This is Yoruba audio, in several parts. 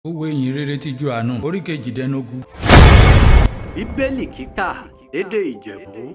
Ìwé ìyìn rere ti Jòhánù orí kejìdínlógún. Bíbélì kíkà lédè Ìjẹ̀bú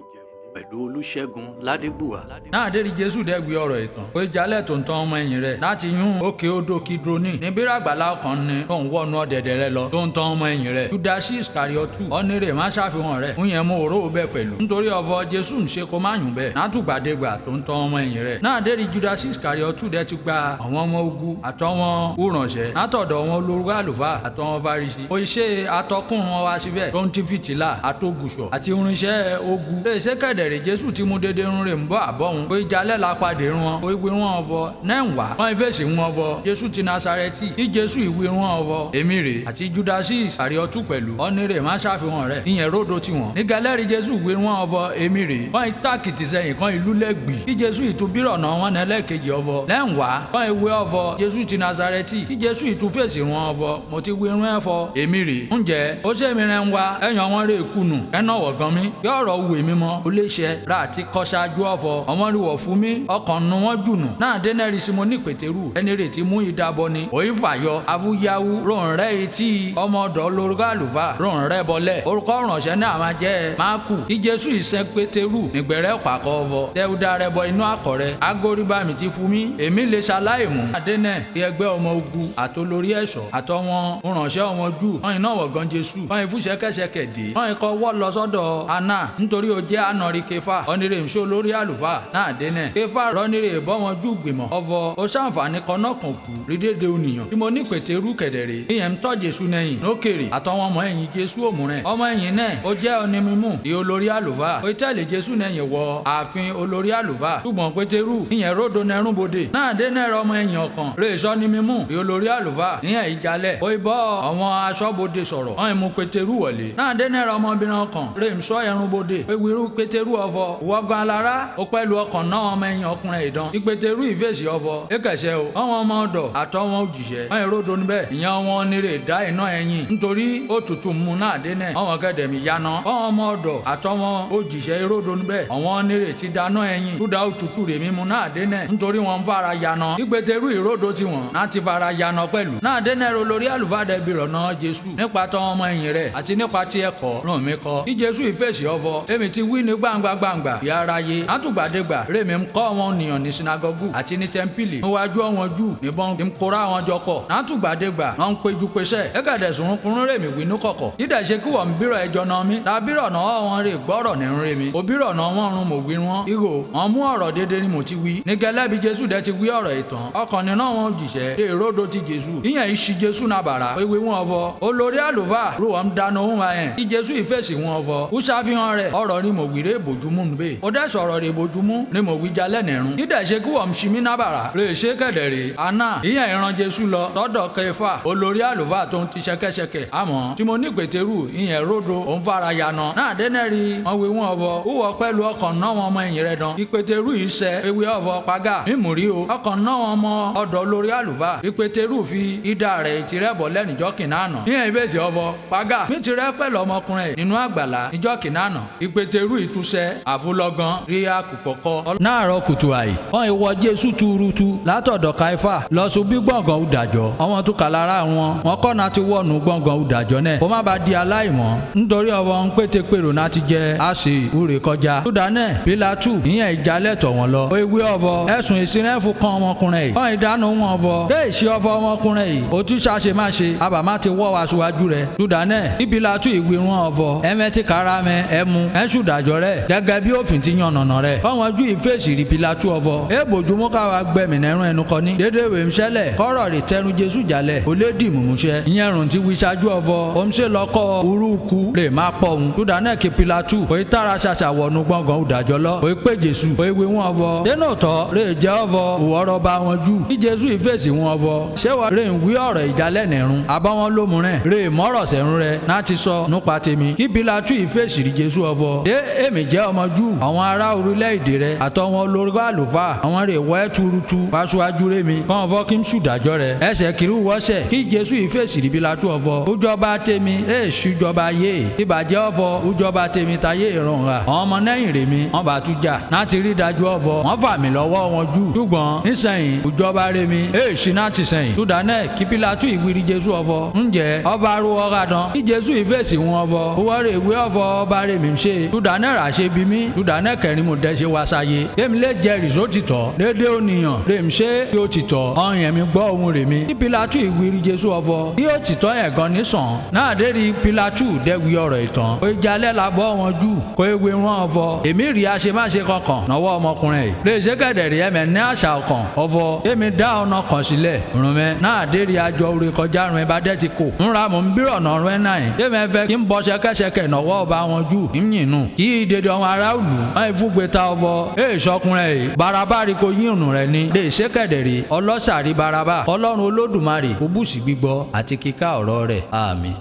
pẹ̀lú Olúṣẹ́gun Ládégbùwà. Náà dérí Jésù dẹ́gbé ọ̀rọ̀ ìtàn. Ó jalẹ̀ tó ń tán ọmọ ẹ̀yìn rẹ̀ láti yún òkè odò Kidroni. Ní bíràgbàlá ọkàn ni tó ń wọnú ọ̀dẹ̀dẹ̀ rẹ lọ tó ń tán ọmọ ẹ̀yìn rẹ̀. Júdásì Ìsìkàríọ́tù ọ̀nìrè má ṣàfihàn rẹ̀. Ń yẹn mú òró bẹ́ẹ̀ pẹ̀lú. Nítorí ọ̀fọ̀ Jésù ń ṣe kó má yùn bẹ́ẹ̀. Látùgbàdégbà tó ń tán ọmọ ẹ̀yìn rẹ̀. Náà dérí Júdásì Ìsìkàríọ́tù dẹ́ ti gba àwọn ọmọ ogun àtọwọn òrànṣẹ́ látọ̀dọ̀ wọn olórí àlùfáà àtọwọn Farisí. Ó ṣe atọ́kùn wọn wá síbẹ̀ tó ń ti fìtílà àtògùsọ̀ àti irinṣẹ́ ogun. Lè ṣe kẹ̀dẹ̀rẹ̀ Jésù ti mú dédé rún rè ń bọ́ àbọ̀ wọn. Ó jalẹ̀ la padì rún wọn. Ó ìwé wọn fọ náà ń wá. Wọ́n ìfèsì wọn fọ. Jésù ti Nasarẹ́tì. Kí Jésù ìwé wọn fọ. Èmi rè àti Júdásì Ìsìkàríọ́tù pẹ̀lú. Ọ̀nìrè má ṣàfihàn rẹ̀. Ìyẹn ródo tiwọn. Ní gẹlẹ́rì Jésù ìwé wọn fọ èmi rè. Wọ́n tákìtì sẹ́yìn kan ìlú lẹ́gbì. Kí Jésù ìtúbírọ̀ náà wọn ẹlẹ́kejì ọ̀fọ̀. Lẹ́ǹwá wọ́n ìwé ọ̀fọ̀ Jésù ti Nasarẹ́tì. Kí Jésù ìtúfèsì wọn ọ̀fọ̀. Mo ti wí irun ẹ̀fọ́. Èmi rè. Ǹjẹ́ ó ṣe mi rẹ̀ ń wá ẹ̀yàn wọn rè kùnù. Ẹ̀nà wọ̀ gan mi. Yọ ọ̀rọ̀ wù mí mọ́. Ó lè ṣe ra àti kọ́ṣáájú ọ̀fọ̀. Ọmọ rí wọ̀ fún mi. Ọkàn nu wọn jùnù. Náà dénẹ́rì sí mo ní Pétérù. Ẹni rè ti mú ìdábọ ni. Òyìn fàyọ. Awúyáwú. Ròhùn rẹ̀ etí ọmọ ọ̀dọ́ lórúkọ àlùfáà. Ròhùn rẹ̀ bọlẹ̀. Orúkọ ìrànṣẹ́ náà máa jẹ́ Máàkù. Kí Jésù ìṣẹ́ Pétérù nígbẹ̀rẹ̀ pàkọ́ ọ̀fọ̀. Tẹ́wúdà rẹ̀ bọ inú àkọ̀rẹ́. Agoríbàmì ti fún mi. Èmi lè ṣaláì mú. Adénẹ̀ ti ẹgbẹ́ ọmọ ogun àtolórí ẹ̀ṣọ́ àtọwọn ìrànṣẹ́ ọmọ Júù. Wọ́n iná wọ̀ gan Jésù. Wọ́n ìfúnṣẹ́kẹ́ṣẹkẹ̀ dé. Wọ́n ikọ̀ wọ́ lọ sọ́dọ̀ Anna nítorí ó jẹ́ ànàrí Kéfà. Ọ̀nìrè ń ṣe olórí àlùfáà náà dénẹ̀. Kéfà rọ́nìrè bọ́wọn Júù gbìmọ̀. Ọ̀fọ̀ ó ṣàǹfààní kaná kan kú rí dédé ònìyàn. Tí mo ní Pétérù kẹ̀dẹ̀rẹ̀. Ìyẹn ń tọ́ Jésù nẹ́yìn lókèrè àtọwọn ọmọ ẹ̀yìn Jésù òmùrẹ̀. Ọmọ ẹ̀yìn náà ó jẹ́ ọni mímú di olórí àlùfáà. Ó tẹ̀lé Jésù nẹ́yìn wọ ààfin olórí àlùfáà. Ṣùgbọ́n Pétérù ìyẹn ródo nẹrúnbodè. Náà dénẹ̀ rọ ọmọ ẹ̀yìn ọ̀kan rè sọ ní mímú di olórí àlùfáà. Ìyẹn ìjálẹ̀. Ó bọ́ àwọn aṣọ́bodè sọ̀rọ̀. Wọ́n mú Pétérù wọlé. Náà dénẹ̀ rọ ọmọbìnrin ọkàn rè ń sọ ẹrúnbodè. Ewìrú Pétérù ọ̀fọ̀. Wọ́gán alára ó pẹ̀lú ọkàn náà ọmọ ẹ̀yìn ọkùnrin ìdán. Ìpétérù ìfèsì ọ̀fọ̀. Ékẹ̀ṣẹ̀ o. Àwọn ọmọ ọ̀dọ̀ àtọwọn òjìṣẹ́. Wọ́n ìródo níbẹ̀. Ìyẹn wọn nírè dá iná ẹ̀yìn. Nítorí òtútù mú náà dénẹ̀. Àwọn kẹ̀dẹ̀mí yaná. Àwọn ọmọ ọ̀dọ̀ àtọwọn òjìṣẹ́ ìródo níbẹ̀. Àwọn nírè ti dáná ẹ̀yìn. Túdà òtútù rè mímu náà dénẹ̀. Nítorí wọn ń fara yaná. Ìpétérù ìródo tiwọn láti fara yaná pẹ̀lú. Náà dénẹ̀ ro lórí àlùfáà bìrọ̀ náà Jésù. Nípa tọwọn ọmọ ẹ̀yìn rẹ̀ àti nípa tí ẹ̀kọ́ ràn mí kọ. Kí Jésù ìfèsì ọ̀fọ̀. Èmi ti wí ní gbangba gbangba. Ìyá aráyé. Látùgbàdégbà rèmi ń kọ́ wọn nìyàn ní sinagogu àti ní tẹ́ḿpìlì. Níwájú àwọn Júù níbọn ń kóra àwọn jọ pọ̀. Látùgbàdégbà wọn ń péjú pésẹ̀. Ẹ̀kẹ̀dẹ̀ sùnrùnkùnrin rèmi wí ní kọ̀kọ̀. Dídẹ̀ ṣe kí wọ́n bírọ̀ ẹjọ́ náà mi. Làbírọ̀ náà wọn rè gbọ́rọ̀ nírun rèmi. Òbírọ̀ náà wọ́n run mò wí wọn. Ìgò wọn mú ọ̀rọ̀ dédé ni mo ti wí. Ní gẹ́lẹ́ bí Jésù dẹ́ ti wí ọ̀rọ̀ ìtàn. Ọkàn nínú àwọn òjìṣẹ́ lè ródo ti Jésù. Ìyẹn ìṣí Jésù náà bàrà. Ewé wọn fọ. Olórí àlùfáà rò wọn dáná òun wa yẹn. Kí Jésù ìfèsì wọn fọ. Ó ṣàfihàn rẹ̀ ọ̀rọ̀ ni mò wí rè bójúmú níbẹ̀. Ó dẹ̀ sọ̀rọ̀ rè bójúmú ni mò wí jalẹ̀ nìrun. Dídẹ̀ ṣe kí wọ́n ṣi mí nábàrà. Rè ṣe kẹ̀dẹ̀ rè. Àná ìyẹn ìran Jésù lọ tọ́dọ̀ Kéfà. Olórí àlùfáà tó ń ti ṣẹkẹ́ṣẹkẹ̀. Àmọ́ tí mo ní Pétérù ìyẹn ródo òun fara yana. Náà dénẹ́rì wọn wí wọn fọ. Ó wọ pẹ̀lú ọkàn náà wọn ọmọ ẹ̀yìn rẹ̀ dán. Ìpétérù ìṣẹ́ ewé ọ̀fọ̀ pagá. Mímúrí o. Ọkàn náà wọn ọmọ ọ̀dọ̀ olórí àlùfáà. Ìpétérù fi idà rẹ̀ ìtìrẹ́bọ̀ lẹ́nìjọ́ kìnnàánà. Ìyẹn ìfèsì ọ̀fọ̀ pagá. Mi tirẹ̀ pẹ̀lú ọmọkùnrin nínú àgbàlá ìjọ́ kìnnàánà. Ìpétérù ìtúsẹ́ àfúlọ́gán rí àkùkọ̀kọ́. Náàrọ̀ kùtù àì. Wọ́n ìwọ Jésù tuurutu látọ̀dọ̀ Káífà lọ́sùn bí gbọ̀ngàn ùdàjọ́. Àwọn tó kà lára wọn. Wọn kọ́ náà ti wọ̀nù gbọ̀ngàn ùdàjọ́ náà. Kó má bàa di aláìmọ́. Nítorí ọwọ́ ń pété pèrò náà ti jẹ àṣì úre kọjá. Túdà náà Pílátù ìyẹn ìjálẹ̀ tọ̀ wọ́n lọ. Ewé ọ̀fọ̀ ẹ̀sùn ìsinẹ́fù kan ọmọkùnrin yìí. Wọ́n ìdáná wọn fọ. Dé ìṣe ọ̀fọ̀ ọmọkùnrin yìí. Òtún ṣàṣe má ṣe. Àbàmá ti wọ́ wa síwájú rẹ̀. Túdà náà bí Pílátù ìwé wọn ọ̀fọ̀. Ẹ̀mẹ́ ti kára mẹ ẹmu ẹ̀ṣùdàjọ́ rẹ̀. Gẹ́gẹ́ bí òfin ti yan nànà rẹ̀. Fáwọn Júù ìfèsì rí Pílátù ọ̀fọ̀. Èbòjúmọ́ káwa gbẹ̀mí nẹ́rún ẹnu kọ ní. Dédé ìwé ń ṣẹlẹ̀. Kọ́rọ̀ rè tẹnu Jésù jálẹ̀. Ó lé dì mùmúṣẹ́. Ìyẹn rùn ti wí ṣáájú ọ̀fọ̀. Òun ṣe lọ́kọ́ urúkú lè má pọ̀ òun. Túdà náà kí Pílátù. Kò tára ṣàṣà wọnú gbọ̀ngàn ìdájọ́ lọ. Kò pé Jésù. Kò wí wọn ọ̀fọ̀. Dénú tọ́ rè jẹ́ ọ̀fọ̀. Ìwọ́rọ̀ bá wọn jù. Kí Jésù ìfèsì wọn ọ̀fọ̀. Ṣé wọ́n rè ń wí ọ̀rọ̀ ìjálẹ̀ nìrun? Àbá wọn ló mú rẹ̀. Rè mọ́rọ̀ sẹ́run rẹ̀ náà ti sọ nípa tèmi. Kí Pílátù ìfèsì rí Jésù ọ̀fọ̀. Dé èmi jẹ́ jẹ́ ọmọ Júù àwọn ará orílẹ̀-èdè rẹ àtọwọn olórí àlùfáà àwọn rè wọ́ ẹ́ tuurutu fáṣíwájú rẹ mi kàn fọ́ kí n ṣùdájọ́ rẹ ẹsẹ̀ kiri wọ́sẹ̀ kí Jésù ìfèsì rí Pílátù ọ̀fọ̀ ojọba tèmi èèṣù jọba yé ìbàjẹ́ ọ̀fọ̀ ojọba tèmi tayé ìrùn ra àwọn ọmọ lẹ́yìn rè mi wọ́n bá tún jà láti rí dájú ọ̀fọ̀ wọ́n fà mí lọ́wọ́ wọn jù ṣùgbọ́n nísẹ̀yìn òjọba rè mi èèṣì náà ti sẹ̀yìn túdánẹ́ kí Pílátù ìwírí Jésù ọ̀fọ̀ ǹjẹ́ ọba ru ọ̀rá dán kí Jésù ìfèsì wọn ọ̀fọ̀ owó rè wé ọ̀fọ̀ ọba rè mi ṣe túdánẹ́ rà ṣe bí mi túdánẹ́ kẹrin mo dẹ́ ṣe wá sáyé kémi lè jẹ rìsó ti tọ̀ dédé ònìyàn rè mi ṣe kí ó ti tọ̀ ọyàn mi gbọ́ ohun rè mi kí Pílátù ìwírí Jésù ọ̀fọ̀ kí ó ti tọ́ yẹn gan nísàn náà dé rí Pílátù dẹ́wì ọ̀rọ̀ ìtàn kó jalẹ́ la bọ́ wọn jù kó ewé wọn ọ̀fọ̀ èmi rí aṣemáṣe kankan nọwọ́ ọmọkùnrin yìí lè ṣe kẹ̀dẹ̀ rí ẹ̀mẹ̀ ní àṣà ọkàn ọ̀fọ̀ èmi dá ọ̀nà kan sílẹ̀ rùnmẹ́ náà dé rí àjọ orí kọjá rùn ẹ bá dẹ́ ti kò ńra mò ń bírọ̀ ọ̀nà rùn ẹ náà yìí èmi fẹ́ kí n bọ́ ṣẹkẹ́ṣẹkẹ̀ nọwọ́ ọba wọn jù ń yìnú kí ìdèdè ọmọ ará òlù wọn ìfúgbe ta ọ̀fọ̀ èè sọkùnrin yìí baraba rí ko yín rẹ ni lè ṣe kẹ̀dẹ̀ rí ọlọ́sàrí baraba ọlọ́run olódùmarè kò bùsì gbígbọ́ àti kíká ọ̀rọ̀ rẹ̀ àmín.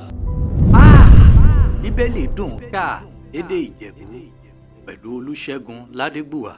Bíbélì dùn ká lédè Ìjẹ̀bú pẹ̀lú Olúṣẹ́gun Ládégbùwà.